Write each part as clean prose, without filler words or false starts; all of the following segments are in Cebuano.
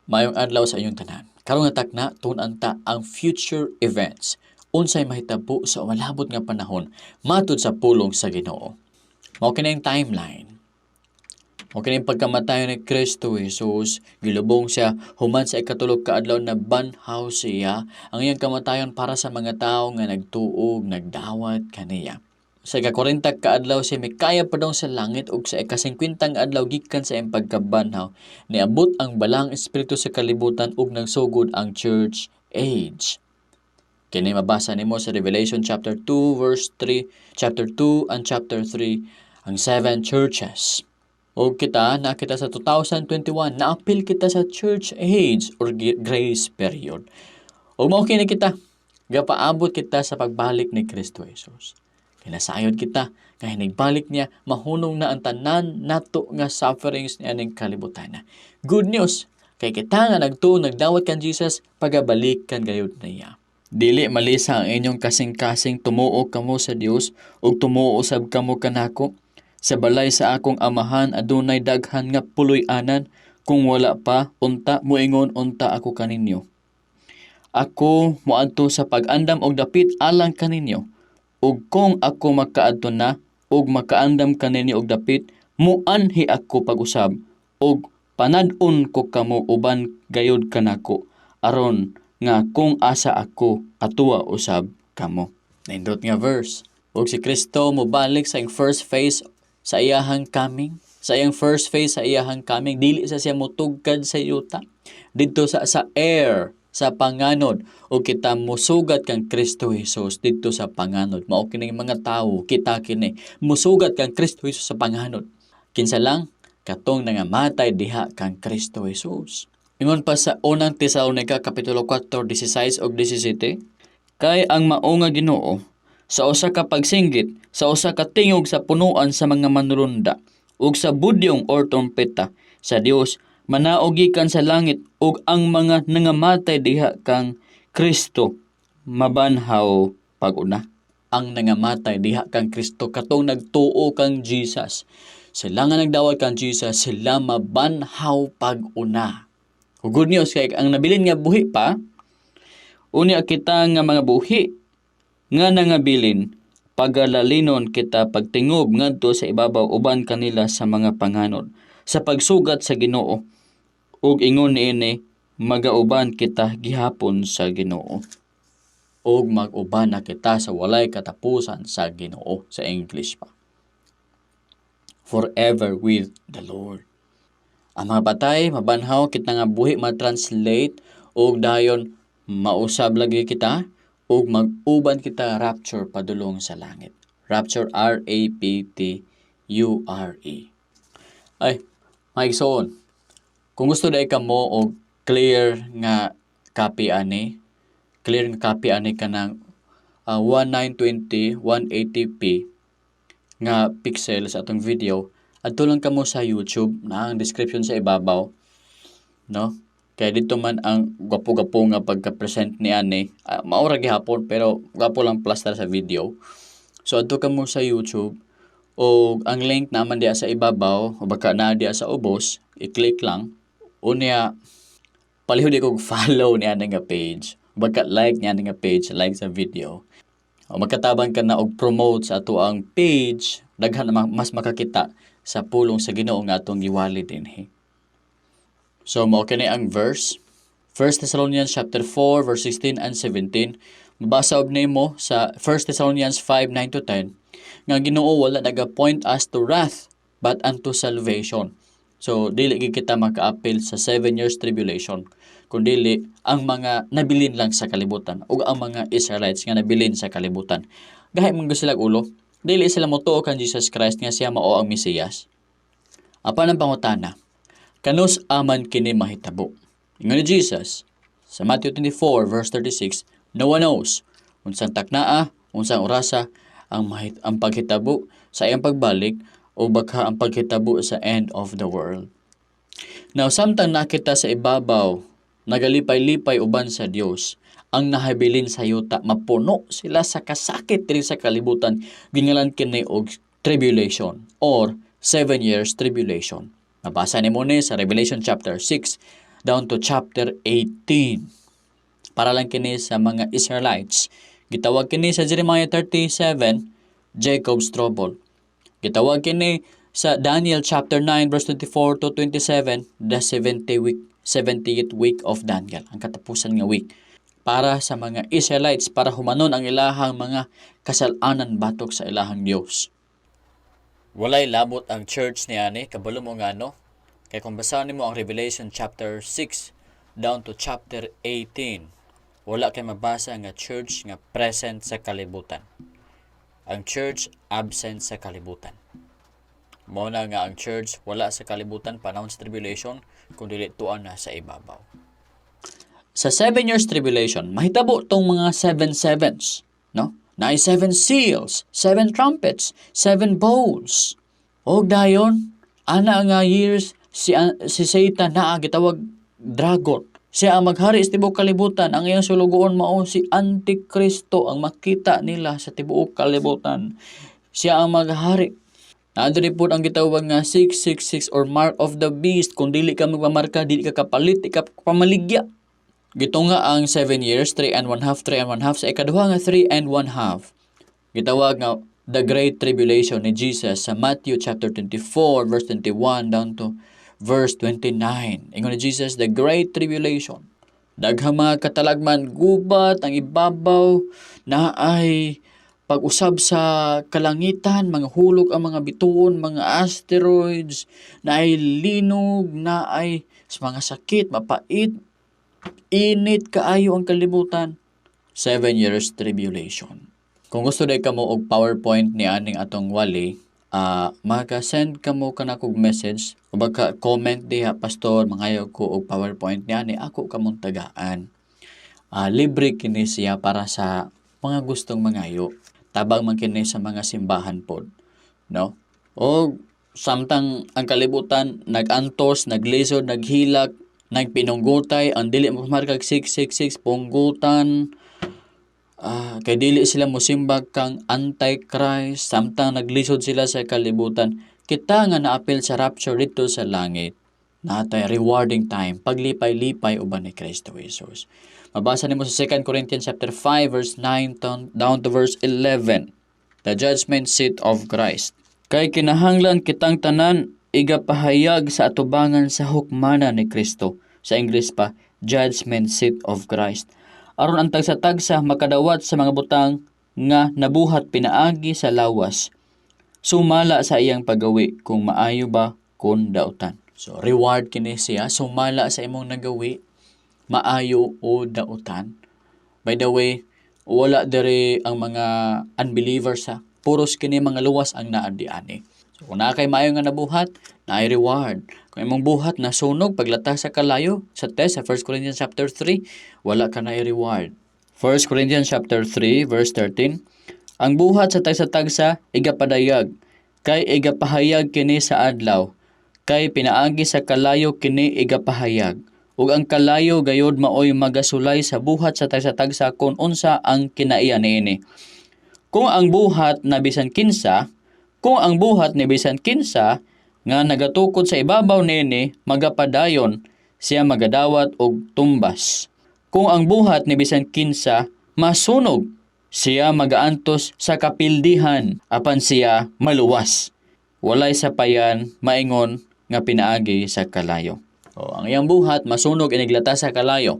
Maayong adlaw sa inyong tanan. Karon nga takna, tun-an ta ang future events. Unsay mahitabo sa umalabot nga panahon matud sa pulong sa Ginoo. Mao kini ang timeline. Mao kini ang pagkamatay ni Kristo Jesus, gilubong siya human sa ikatulo ka adlaw, nabanhaw siya. Ang iyang kamatayon para sa mga tawo nga nagtuo, nagdawat kaniya. Sa ika-40 ka adlaw siya mikaya padong sa langit, ug sa ika-50 nga adlaw gikan sa iyang pagkabanhaw, niabot ang Balaang Espiritu sa kalibutan ug nagsugod ang church age. Kini mabasa nimo sa Revelation chapter 2 verse 3, chapter 2 and chapter 3, ang seven churches. O kita, nakita sa 2021, naapil kita sa church age or grace period. O mao kini kita, gapaabot kita sa pagbalik ni Kristo Jesus. Kinasayod kita, kay hinigbalik niya, mahunong na ang tanan nato nga sufferings ni aning kalibutan. Good news, kay kita nga nagtuo, nagdawat kan Jesus, pagabalik kan gayud niya. Dili malisa ang inyong kasing-kasing, tumuo kamo sa Dios ug tumuo usab kamo kanako. Sa balay sa akong Amahan adunay daghan nga puloy-anan. Kung wala pa unta, muingon unta ako kaninyo. Ako moadto sa pag-andam og dapit alang kaninyo. Ug kung ako makaadto na ug makaandam kaninyo og dapit, muanhi ako pag-usab ug panad-on ko kamo uban gayud kanako, aron nga kung asa ako, atuwa usab kamo. Nindot nga verse. Ug si Kristo mobalik sa iyang first phase sa iyahang coming. Sa iyang first phase sa iyahang coming, dili sa siya motugkad sa yuta. Didto sa air, sa panganod, ug kita musugat kang Kristo Jesus didto sa panganod. Mao kini mga tawo, kita kini musugat kang Kristo Jesus sa panganod. Kinsa lang? Katong nangamatay diha kang Kristo Jesus. Ingon pa sa Unang Tesalonica kapitulo 4, 16 ug 17, kay ang mao nga Ginoo, sa usa ka pagsinggit, sa usa ka tingog sa punuan sa mga manulunda ug sa budyong or trumpeta sa Dios, manaog gikan sa langit, ug ang mga nangamatay diha kang Kristo mabanhaw pag-una. Ang nangamatay diha kang Kristo, katong nagtuo kang Jesus. Sila nga nagdawat kang Jesus, sila mabanhaw pag-una. Ug good news kay ang nabilin nga buhi pa, unya kita nga mga buhi nga nangabilin, pagalalinon kita pagtingob ngadto sa ibabaw uban kanila sa mga panganod sa pagsugat sa Ginoo, ug ingon niini magauban kita gihapon sa Ginoo. Ug mag-uban na kita sa walay katapusan sa Ginoo, sa English pa. Forever with the Lord. Ang mga patay mabanhaw, kita nga buhi ma-translate ug dayon mausab lagi kita ug mag-uban kita, rapture, padulong sa langit. Rapture, R A P T U R E. Ay, mga igsoon, kung gusto diay kamo og clear nga copy ani, clear nga copy ani kanang 1920 1080p nga pixel sa atong video, adto lang kamo sa YouTube na ang description sa ibabaw, no? Kay dito man ang gwapo-gwapo nga pagka-present ni ani, mao ra gihapon pero gwapo lang plaster sa video. So adto kamo sa YouTube o ang link naman diya sa ibabaw o baka naa diya sa ubos, i-click lang. Unya palihog kog follow niya nga page. Baka like niya nga page, like sa video. O magkatabang ka na og promote sa ato ang page, daghan na mas makakita sa pulong sa Ginoo nga atong giwali dinhi. So mao kini ang verse 1 Thessalonians chapter 4 verse 16 and 17. Mabasa og nimo sa 1 Thessalonians 5 9 to 10 nga Ginoo wala nag-appoint us to wrath but unto salvation. So dili gid kita makaapil sa 7 years tribulation, kun dili ang mga nabilin lang sa kalibutan ug ang mga Israelites nga nabilin sa kalibutan. Gahi man sila ulo, dili sila motuo kan Jesus Christ nga siya mao ang Mesiyas. Apan ang pangutana, kanus aman kini mahitabo? Ingon ni Jesus sa Matthew 24 verse 36, no one knows unsang taknaa, unsang orasa ang paghitabo sa iyang pagbalik o baka ang paghitabo sa end of the world. Now, samtang nakita sa ibabaw, nagalipay-lipay uban sa Dios, ang nahabilin sa yuta, mapuno sila sa kasakit diri sa kalibutan, gingalan kini og tribulation or 7 years tribulation. Nabasa nimo ni sa Revelation chapter 6. down to chapter 18. Para lang kini sa mga Israelites. Gitawag kini sa Jeremiah 37, Jacob's trouble. Gitawag kini sa Daniel chapter 9 verse 24 to 27, the 70 week 70th week of Daniel, ang katapusan nga week para sa mga Israelites para humanon ang ilahang mga kasalanan batok sa ilahang Dios. Walay labot ang church niani, kabalo mo ngano? Kay kung basahon nimo ang Revelation chapter 6 down to chapter 18, wala kay mabasa nga church nga present sa kalibutan. Ang church absent sa kalibutan. Mao na nga ang church wala sa kalibutan panahon sa tribulation kung dili tuan na sa ibabaw. Sa 7 years tribulation, mahitabo tong mga seven sevens, no? Naay seven seals, seven trumpets, seven bowls. Og dayon, ana nga years si Satan naa gitawag dragon. Siya ang maghari sa tibuok kalibutan. Ang iyang sulugoon mao si Antikristo ang makita nila sa tibuok kalibutan. Siya ang maghari. Naa diri pod ang gitawag nga 666 or mark of the beast. Kung dili ka magpamarka, dili ka kapalit, di ka pamaligya. Gitunga ang 7 years, 3 and 1 half, 3 and 1 half. Sa ikaduha nga 3 and 1 half, gitawag nga the Great Tribulation ni Jesus sa Matthew chapter 24 verse 21 down to verse 29. Ingon ni Jesus, the Great Tribulation. Daghang mga katalagman, gubat ang ibabaw na ay pag-usab sa kalangitan, mga hulog ang mga bituon, mga asteroids, na ay linog, na ay sa mga sakit, mapait, init kaayo ang kalibutan. 7 years tribulation. Kung gusto day kamo og PowerPoint ni aning atong wali, maka-send kamo kanakog message o baka comment diha, "Pastor, mangayo ko og PowerPoint ni ani," ako kamong tagaan. Libre kini siya para sa mga gustong mangayo. Tabang man kini sa mga simbahan pod, no? O samtang ang kalibutan nag-antos, naglisod, naghilak, nagpinunggutay, ang dili mo markag 666 punggutan, kay dili sila mosimbag kang Antichrist. Samtang naglisod sila sa kalibutan, kita nga naapil sa rapture dito sa langit, natay rewarding time, paglipay-lipay uban ni Kristo Jesus. Mabasa nimo sa 2 Corinthians chapter 5 verse 9 down to verse 11, the judgment seat of Christ. Kay kinahanglan kitang tanan igapahayag sa atubangan sa hukmanan ni Kristo. Sa English pa, judgment seat of Christ, aron ang tagsa-tagsa makadawat sa mga butang nga nabuhat pinaagi sa lawas sumala sa iyang paggawi, kung maayo ba kon dautan. So reward kini siya sumala sa imong nagawi, maayo o dautan. By the way, wala diri ang mga unbelievers ha. Puros kini mga luwas ang naa diani. So kung naa kay maayo nga nabuhat, naay reward. Kung imong buhat nasunog paglata sa kalayo sa test sa 1 Corinthians chapter 3, wala ka na reward. 1 Corinthians chapter 3 verse 13: Ang buhat sa tagsa-tagsa igapadayag, kay igapahayag kini sa adlaw, kay pinaagi sa kalayo kini igapahayag. Ug ang kalayo gayod maoy magasulay sa buhat sa tagsa-tagsa kung unsa ang kinaiya niini. Kung ang buhat ni bisan kinsa nga nagatukod sa ibabaw niini magapadayon, siya magadawat og tumbas. Kung ang buhat ni bisan kinsa masunog, siya magaantos sa kapildihan apan siya maluwas. Walay sapayan maingon nga pinaagi sa kalayo. O, ang iyang buhat masunog iniglata sa kalayo,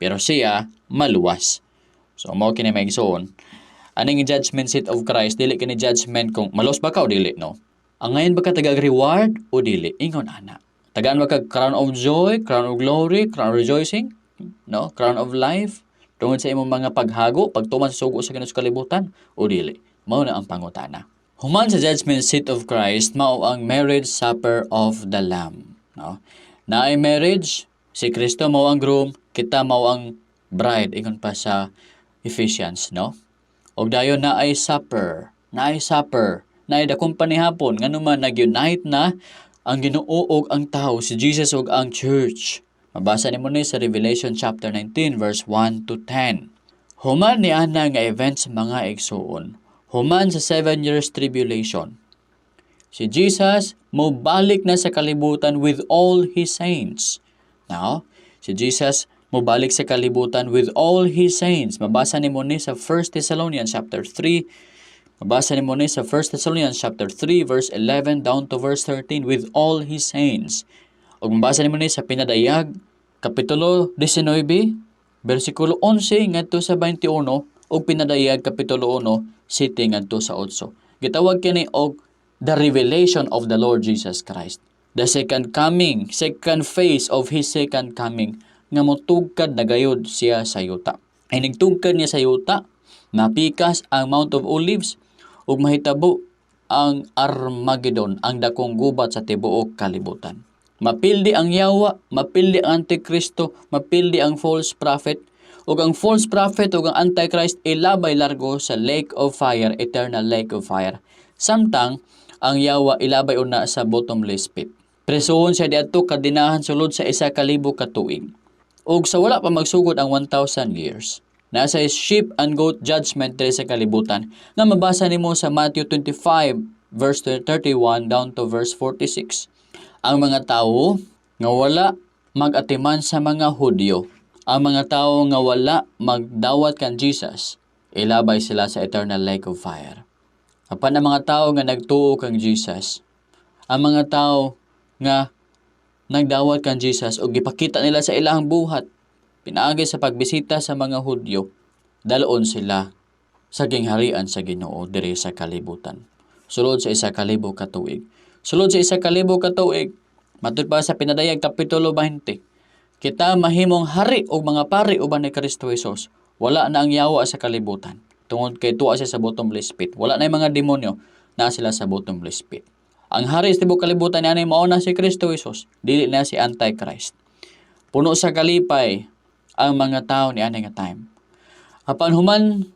pero siya maluwas. So mao kini, mga igsoon. Aning judgment seat of Christ, dili kini judgment kung malos ba ka o dili, no? Angayan ba ka tagag reward o dili? Ingon ana. Tagaan ba ka crown of joy, crown of glory, crown of rejoicing, no? Crown of life tungod sa imong mga paghago, pagtuman sa sugo sa Ginoo sa kalibutan o dili? Mao na ang pangutana. Human sa judgment seat of Christ, mao ang marriage supper of the Lamb, no? Naay marriage, si Kristo mao ang groom, kita mao ang bride, ingon pa sa Ephesians, no? Og dayon naay supper, naay supper, naay dakong panihapon ngano man nag-unite na ang Ginoo ug ang tao, si Jesus ug ang church. Mabasa nimo ni sa Revelation chapter 19 verse 1 to 10. Human ni ana nga events, mga igsuon, human sa 7 years tribulation, si Jesus mobalik na sa kalibutan with all his saints. Now, Si Jesus mobalik sa kalibutan with all His saints. Mabasa nimo ni sa 1 Thessalonians chapter 3. Mabasa nimo ni sa 1 Thessalonians chapter 3 verse 11 down to verse 13, with all His saints. Ug mabasa nimo ni sa Pinadayag kapitulo 19 bersikulo 11 ngadto sa 21 ug Pinadayag kapitulo 1 7 ngadto sa 8. Gitawag kini og the revelation of the Lord Jesus Christ. The second coming, second phase of His second coming, nga motugkad na gayod siya sa yuta. Ay nagtugkad niya sa yuta, mapikas ang Mount of Olives ug mahitabo ang Armageddon, ang dakong gubat sa tibuok kalibutan. Mapildi ang yawa, mapildi ang Antikristo, mapildi ang false prophet, ug ang false prophet ug ang Antichrist ilabay largo sa lake of fire, eternal lake of fire. Samtang ang yawa ilabay una sa bottomless pit. Presohon siya diadto, kadinahan, sulod sa 1,000 ka tuig. Ug sa wala pa magsugod ang 1,000 years, nasa sheep and goat judgment diri sa kalibutan nga mabasa nimo sa Matthew 25 verse 31 down to verse 46. Ang mga tawo nga wala mag-atiman sa mga Hudyo, ang mga tawo nga wala magdawat kan Jesus, ilabay sila sa eternal lake of fire. Apan ang mga tao nga nagtuo kang Jesus, ang mga tao nga nagdawat kan Jesus ug gipakita nila sa ilang buhat pinaagi sa pagbisita sa mga Hudyo, daloon sila sa gingharian sa Ginoo diri sa kalibutan. Sulod sa 1,000 ka tuig. Sulod sa 1,000 ka tuig, matud pa sa Pinadayag kapitulo 20, kita mahimong hari og mga pari uban ni Kristo Jesus. Wala na ang yawa sa kalibutan. Tungod kay tuwa siya sa bottomless pit. Wala na yung mga demonyo na sila sa bottomless pit. Ang hari sa tibuok kalibutan niya mao na si Kristo Jesus, dili na si Antichrist. Puno sa kalipay ang mga tao ni ani nga time. Apan human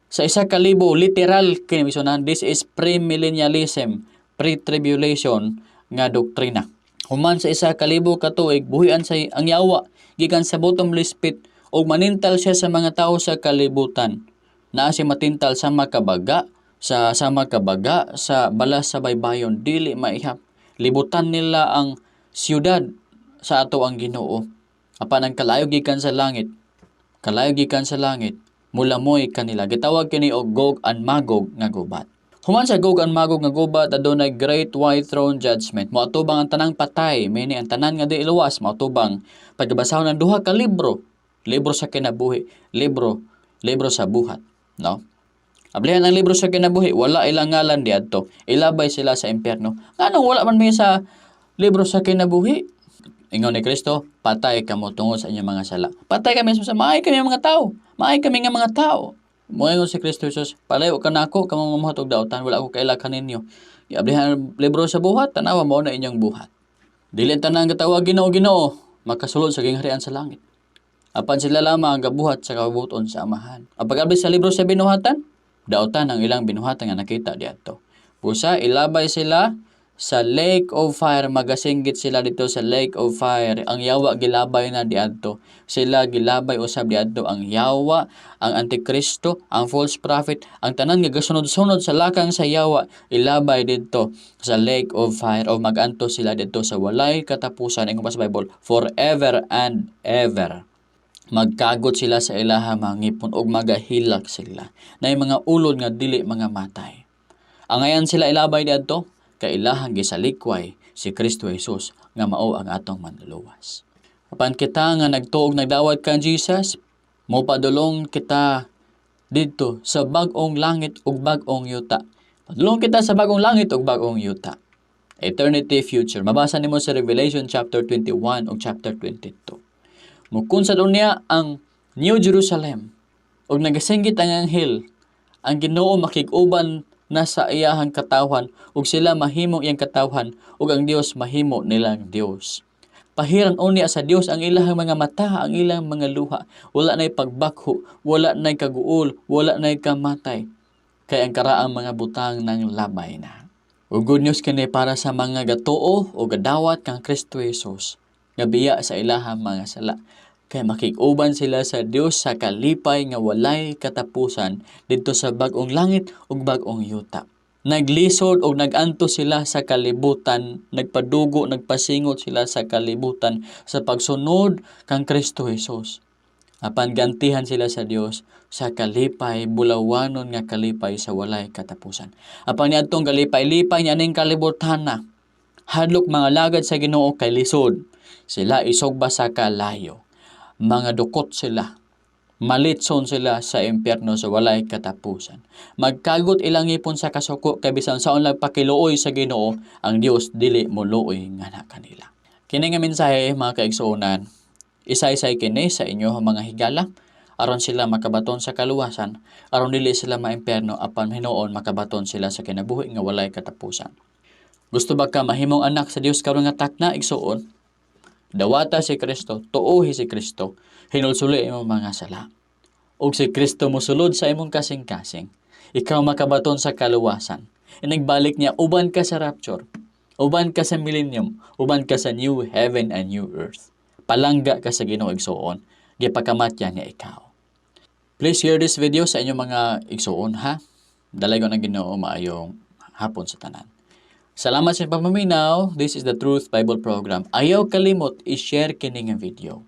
sa 1,000, literal kini misunan, this is premillennialism, pre-tribulation nga doktrina. Human sa 1,000 ka tuig, buhian sa ang yawa gikan sa bottomless pit ug manintal siya sa mga tao sa kalibutan. Naa siya matintal sa makabaga sa balas sa baybayon, dili maihap. Libutan nila ang siyudad sa ato ang Ginoo. Apan ang kalayo gikan sa langit, kalayo gikan sa langit, mulamoy kanila. Gitawag kini og Gog and Magog nga gubat. Human sa Gog and Magog nga gubat, adunay great white throne judgment. Moatubang ang tanang patay, meaning ang tanan nga di iluwas, moatubang pagkabasahon ng duha ka libro, libro sa kinabuhi, libro sa buhat, no? Ablihan ang libro sa kinabuhi, wala ilang ngalan diadto. Ilabay sila sa impyerno. Nganong wala man mi sa libro sa kinabuhi? Ingon ni Kristo, "Patay kamo tungod sa inyong mga sala." Patay kami sa maay kami mga tao. Maay kami nga mga tao. Moingon si Kristo Jesus, "Palayo ka nako, kamo mamuhat og dautan, wala ako kaila kaninyo." Iablihan ang libro sa buhat, tanawa, mao na inyong buhat. Dili ang tanang gatawag "Ginoo, Ginoo" makasulod sa gingharian sa langit. Apan sila lamang ang gabuhat sa kabubut-on sa Amahan. Ang pag-abli sa libro sa binuhatan, dautan ang ilang binuhatan nga nakita diadto. Busa ilabay sila sa lake of fire, magasinggit sila dito sa lake of fire. Ang yawa gilabay na diadto. Sila gilabay usab diadto, ang yawa, ang Antikristo, ang false prophet, ang tanan nga gasunod-sunod sa lakang sa yawa, ilabay didto sa lake of fire o maganto sila didto sa walay katapusan. Ingon pa sa Bible, forever and ever. Magkagot sila sa ilaha mga ngipon ug magahilak sila. Naay mga ulod nga dili mga matay. Angayan sila ilabay diadto kay ilahang gisalikway si Kristo Jesus nga mao ang atong manluluwas. Apan kita nga nagtuog, nagdawat kan Jesus, mopadulong kita didto sa bag-ong langit ug bag-ong yuta. Padulong kita sa bag-ong langit ug bag-ong yuta. Eternity future. Mabasa nimo sa Revelation chapter 21 ug chapter 22. Mukunsad unya ang New Jerusalem ug nagasinggit ang anghel, ang Ginoo makig-uban na sa iyahang katawhan ug sila mahimong iyang katawhan ug ang Dios mahimo nilang Dios. Pahiran unya sa Dios ang ilahang mga mata, ang ilang mga luha. Wala na'y pagbakho, wala na'y kaguol, wala na'y kamatay. Kay ang karaang mga butang nang labay na. Ug good news kini para sa mga gatuo o gadawat kang Kristo Jesus nga biya sa ilahang mga sala. Kay makig-uban sila sa Dios sa kalipay nga walay katapusan didto sa bag-ong langit ug bag-ong yuta. Naglisod o naganto sila sa kalibutan, nagpadugo, nagpasingot sila sa kalibutan sa pagsunod kang Kristo Jesus. Apan gantihan sila sa Dios sa kalipay, bulawanon nga kalipay sa walay katapusan. Apan niadtong kalipay-lipay niya ning kalibutan na. Hadlok mga lagad sa Ginoo kay lisod. Sila isugba sa kalayo. Mga dukot sila. Malitson sila sa impyerno sa walay katapusan. Magkagot ilang ngipon sa kasuko kay bisan saon lang pakiluoy sa Ginoo, ang Dios dili moluoy nga na kanila. Kini nga mensahe, mga kaigsuonan, isa-isay kini sa inyo mga higala aron sila makabaton sa kaluwasan, aron dili sila maimpyerno apan hinuon makabaton sila sa kinabuhi nga walay katapusan. Gusto ba ka mahimong anak sa Dios karon nga takna, igsuon? Dawata si Kristo, tuohi si Kristo, hinulsuli imong mga sala. Ug si Kristo mosulod sa imong kasing-kasing. Ikaw makabaton sa kaluwasan. Inagbalik niya, uban ka sa rapture, uban ka sa millennium, uban ka sa new heaven and new earth. Palangga ka sa Ginoo, igsuon, gipakamatya niya ikaw. Please share this video sa inyong mga igsuon, ha. Dalaygon ang Ginoo, maayong hapon sa tanan. Salamat sa pagpaminaw. This is the Truth Bible Program. Ayaw kalimot i-share kini nga video.